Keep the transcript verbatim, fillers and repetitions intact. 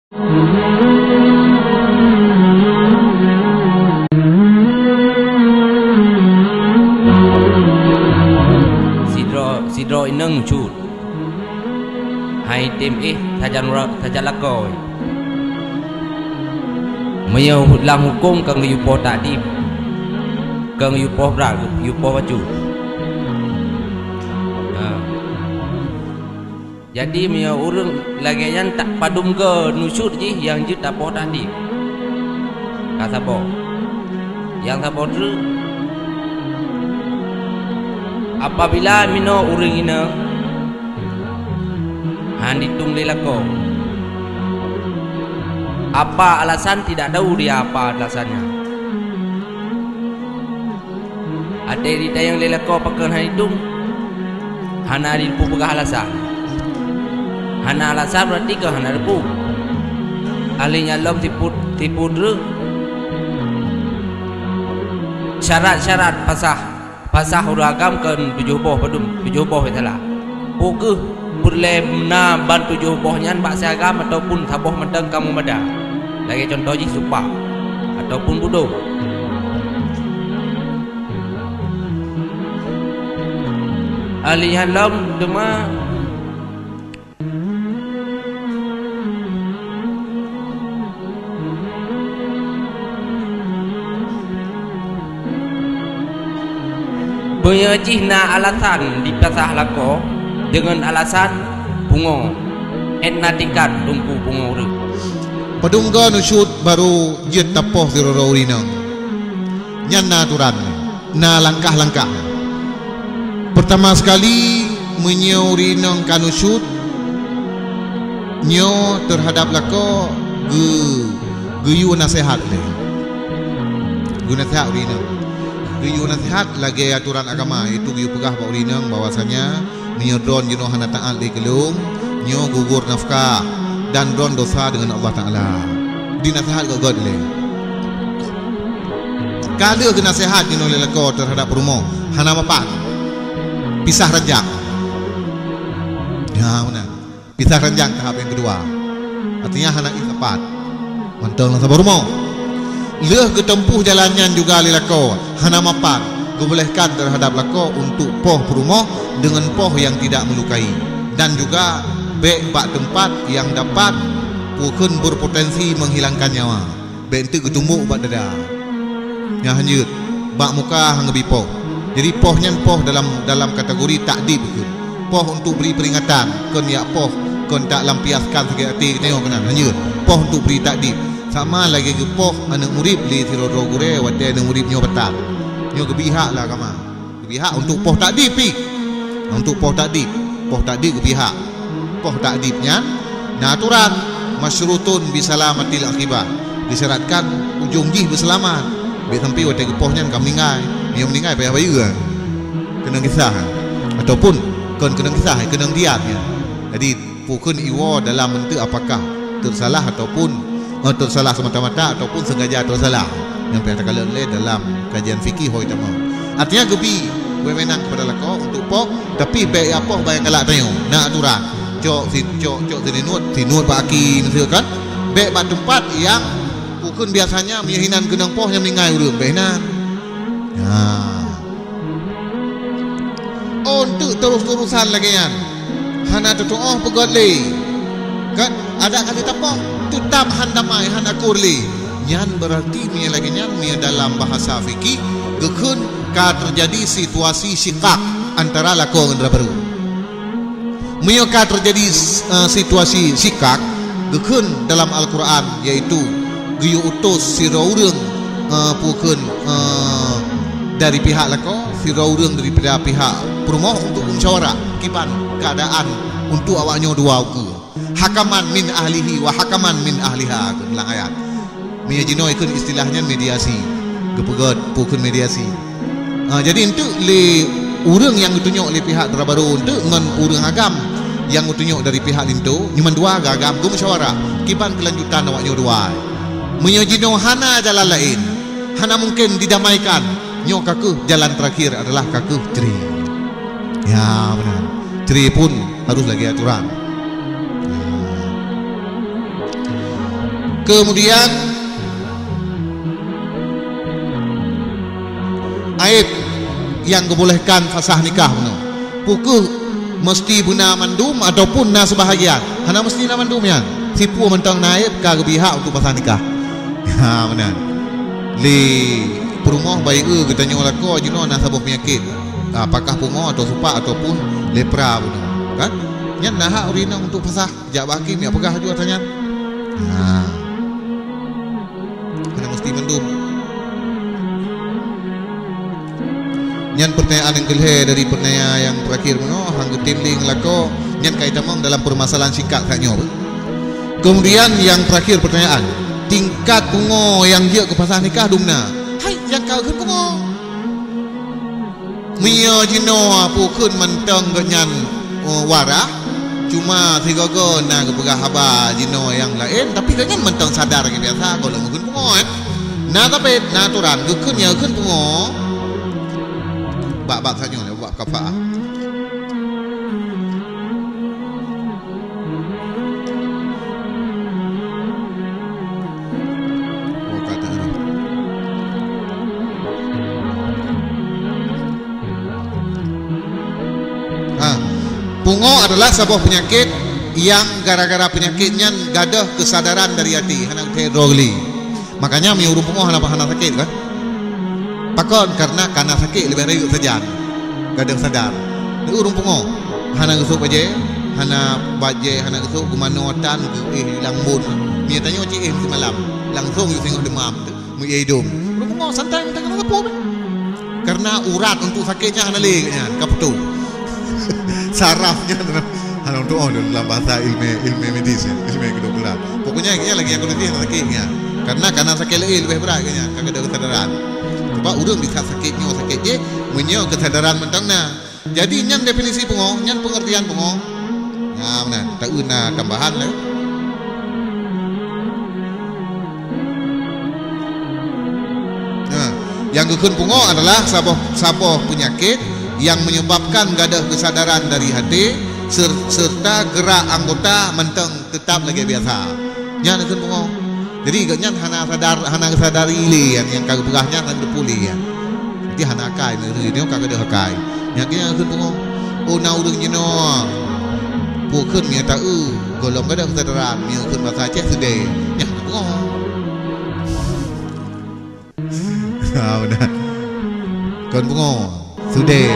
Sidroe, sidroe inong cut. Hai tem éh sajan ura-, sajan lakoe. Meunyoe lam hukôm ka geuyue poh takdib, ka geuyue poh brat, geuyue poh bacut. Ha. Jadi, meunyoe ureuëng lagée nyan tak padum go nusyut jih nyang jeuet tapoh takdib. Ka saboh. Nyang saboh treuk, apabila minoe ureuëng inong hana jitueng lé lakoe, apa alasan tidak tahu dia apa alasannya. Até jitanyong lé lakoe pakon hana jitueng, hana jipeupeugah alasan. Hana alasan berarti keu hana reupeu. Ahli nyan lom siput, siput reuh syarat-syarat pasah, pasah ureuëng agam kon tujoh boh padum, tujoh boh biasalah. Peu kheueh peureulée na ban tujoh boh nyan bak si agam ataupun saboh mantong kamoe mada. Lagée cuntoh jih supak ataupun budok. Ahli nyan lom teuma Meunyoe jih na alasan dipasah lakoe deungon alasan pungo, étna tingkat teungku pungo ureuëng. Padum go nusyut barô jeuet tapoh sidroe-droe ureuëng inong. Nyan na aturan, na langkah-langkah. Peurtama sekali, meunyoe ureuëng inong ka nusyut, nyoe teuhadab lakoe geu-, geuyue naseuhat lé. Geuyue naseuhat ureuëng inong. Geuyue naseuhat lagée aturan agama, yaitu geuyue peugah bak ureuëng inong bahwasanya meunyoe droe jinoe hana taát lé keu lôn, nyoe gugur nafkah dan droe dosa deungon Allah Taala. Dinaseuhat gét-gét lé. Ka lheueh geunaseuhat jinoe lé lakoe teuhadab peurumoh, hana mapan. Pisah ranjang. Ya, meunan. Pisah ranjang tahap nyang keudua. Artinya hana éh sapat. Mantong lam saboh rumoh. Lheueh geuteumpuh jalan nyan juga lé lakoe, hana mapan, geubolehkan teuhadab lakoe untuk poh peurumoh deungon poh nyang tidak melukai, dan juga bék bak teumpat nyang dapat pukon berpotensi menghilangkan nyawa. Bék enteuk geutumbok bak dada. Nyang hanjeuet, bak muka han geubi poh. Jadi poh nyan poh dalam, dalam kategori takdib keuh. Poh untuk beri peringatan, kon jak poh, kon tak lampiaskan sakét até geutanyoe keunan. Hanjeuet, poh untuk beri takdib. Sama lagée geupoh aneuëk murit lé sidroe-droe gurée watée aneuëk murit nyoe batat. Nyoe geubri hak lé agama. Geubri hak untuk poh takdib pih. Untuk poh takdib, poh takdib geubri hak. Poh takdib nyan na aturan, masyrutun bi salamatil aqibah. Disyaratkan ujong jih beuseulamat. Bék sampai watée geupoh nyan ka meuninggai. Nyang meuninggai payah bayeue. Keunong kisah. Ataupun kon keunong kisah, keunong diat nyan. Jadi, pukon iwoe dalam bentuk apakah tersalah ataupun, eh, tersalah semata-mata ataupun sengaja tersalah. Nyang payah takalon lé dalam kajian fikih hôi tamong. Artinya geubri wewenang kepada lakoe untuk poh, tapi bék jak poh bak nyang galak tanyoe. Na aturan. Cok si, cok, cok sinuet, sinuet bak aki miseue kan. Bék bak teumpat nyang pukon biasanya meunyoe hinan keunong poh nyang meuninggai ureuëng, bék hinan. Ya. Oh, enteuk terus-terusan lagée nyan. Hana teutuoh peugét lé. Kan, adak ka lheueh tapoh, teutab han damai, han akur lé. Nyan beurarti meunyoe lagée nyan, meunyoe dalam bahasa fikih, geukheun ka teujadi situasi syikak antara lakoe ngon dara barô. Meunyoe ka teujadi, eh, situasi syikak, geukheun dalam Al-Quran, yaitu geuyue utus sidroe ureuëng, eh, pukon, eh, dari pihak lakoe, sidroe ureuëng daripada pihak peurumoh untuk musyawarah kiban keuadaan untuk awak nyoe dua ukeue. Hakaman min ahlihi wa hakaman min ahliha, kheun lam ayat. Meunyoe jinoe kheun istilah nyan mediasi. Geupeugét pukon mediasi. Ah, jadi enteuk lé ureuëng nyang geutunyok lé pihak dara barô enteuk ngon ureuëng agam nyang geutunyok dari pihak linto, nyoe mandua agam geumusyawarah kiban keulanjutan awak nyoe dua. Meunyoe jinoe hana jalan laén, hana mungken didamaikan, nyoe ka kheueh jalan terakhir adalah ka kheueh cre. Ya, meunan. Cre pun harus lagée aturan. Ya. Kemudian, aib nyang geubolehkan fasah nikah bunoe. Peu kheueh meusti beuna mandum ataupun na seubahagian? Hana meusti na mandum nyan. Sipeue mantong na aib ka geubri hak untuk fasah nikah. Ha, meunan. Lé peurumoh bayeue geutanyoe lakoe jinoe na saboh peunyakét. Apakah pungo atau supak ataupun lepra bunoe, kan? Nyan na hak ureueng inong untuk fasah. Jak bak hakim, jak peugah laju ata nyan. Nah. Hana meusti mandum. Nyan peurtanyaan nyang keulhèe dari peurtanyaan nyang teurakhir bunoe, han geutem lé ngon lakoe, nyan ka itamong dalam peurmasalahan singkat that nyoe. Kemudian nyang teurakhir peurtanyaan, tingkat pungo nyang jeuet keu fasah nikah dum na? Hai, nyang ka kheun pungo. Meunyoe jinoe peu kheun mantong gobnyan, oh, waras, cuma sigoe-goe na geupeugah haba jinoe nyang laén, tapi gobnyan mantong sadar lagèe biasa, gohlom kheun pungo, eh. Na tabét, na aturan, geukheun ya kheun pungo. Bak bab tanyoe, bab kafaah. Ha, pungo adalah saboh peunyakét nyang gara-gara peunyakét nyan gadôh keusadaran dari até, hana geuthèe droe geuh lé. Makanya meunyoe ureueng pungo hana, hana sakét kan? Pakon? Karena ka na sakét leubeh rayeuk sajan. Gadôh sadar. Ureueng pungo hana geusôk bajèe, hana bajèe, hana geusôk, geumanoe tan, geuéh lam bôn. Meunyoe tanyoe ci éh simalam, langsong yue singoh deumam, meuéh idông. Ureueng pungo santai mantong keunoe sapeue. Karena urat untuk sakét nyan hana lé gobnyan, ka putôh. Saraf nyan hana untuk, oh, dalam bahasa ilmu, ilmu medis ya, ilmu kedokteran. Pokoknya, ya, lagi nyang kondisi hana sakét nyan. Karena ka na sakét laén leubeh brat gobnyan, ka gadôh keusadaran. Sebab ureueng bisa sakét nyoe, sakét jéh, meunyoe keusadaran mantong na. Jadi, nyan definisi pungo, nyan pengertian pungo. Nah, meunan, taeu na tambahan lé. Nah, nyang geukheun pungo adalah saboh, saboh peunyakét nyang menyebabkan gadôh keusadaran dari até ser-, serta geurak anggota mantong teutap lagèe biasa. Nyan kheun pungo. Jadi, gobnyan hana sadar, hana geusadari lé nyan, nyang ka geupeugah nyan hana geuteupue lé nyan. Jadi, hana akai, meunyoe ka gadôh akai. Nyan keuh nyang kheun pungo. Oh, na ureueng jinoe. Peu kheun meunyoe taeu, gohlom gadôh keusadaran, meunyoe kheun basa Aceh seudeh. Nyan pungo. Ha, beuna. Kon pungo. Seudeh.